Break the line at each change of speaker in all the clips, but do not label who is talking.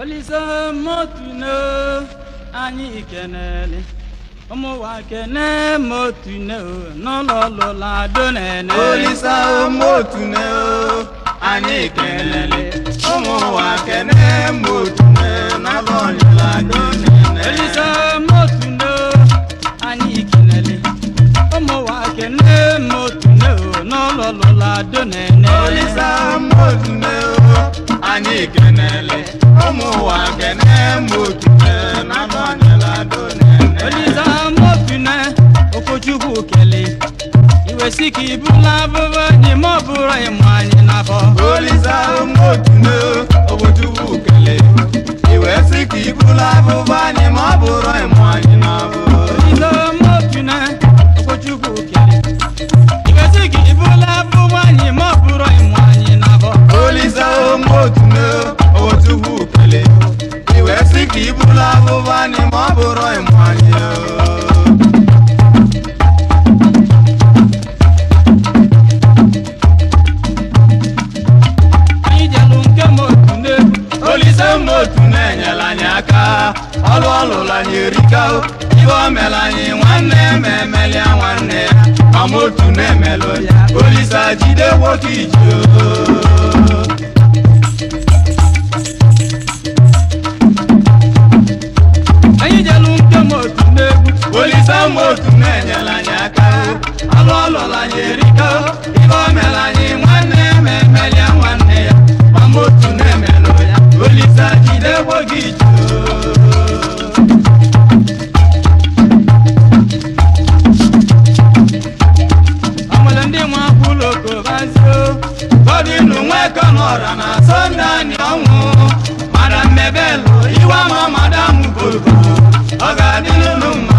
Olise motune anyị kenele ụmụnwa kene motune n'ụlọ lụla donene.
Olisa motune anyị kelele ụmụ ụwa kene motune n'ụlọ lụla donene.
Olise motune anyị kenele ụmụnwa kene motune n'ụlọ lụla donene.
Olisa motune anyị kenele ụmụ ụwa kene motune n'ụlọ lụla donene.
Olise motune Okochukwu kele iwe si ka ibula abụba dị ma ọ bụrụ ịmụ anyị n'afọ.
Olisa motune Obochukwu kele iwe sị ka ibula abụba anyị ma ọ bụrụ ịmụ anyị n'afọ.
Olise motune Okochukwu kele iwe si ka ibula abụba anyị ma ọ bụrụ ịmụ anyị n'afọ.
Olisa motune Obochukwu kele iwe sị ka ibula abụba anyị ma ọ bụrụ ịmụ anyị.
Anyị jelụ nke motune.
Olise motune enyela anyị aka ọlụ ọlụla anyị erika o. Ibe o mere anyị nwanne ma emelia nwanne ya ma motune emelụ ya. Olisa jide nwoke iji o.
Anyị jelụ nke motune egwu.
Olise motune enyela anyị aka ọlụ ọlụla anyị erika o. Ibe o mere anyị nwanne ma emelia nwanne ya ma motune emelụ ya. Olisa jide nwoke iji o.
O nwere ndị nwe akwụlụ okobazio.
Godinu nwekọ n'ọra na Sọnde anyị ọnwụ Madam Mebelu iwe ama Madam Bobo ọ ga-adị n'ụlọ mma.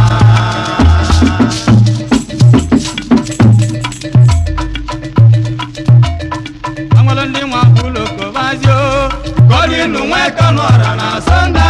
O nwere ndị nwe akwụlụ okobazio.
Godinu nwekọ n'ọra na Sọnde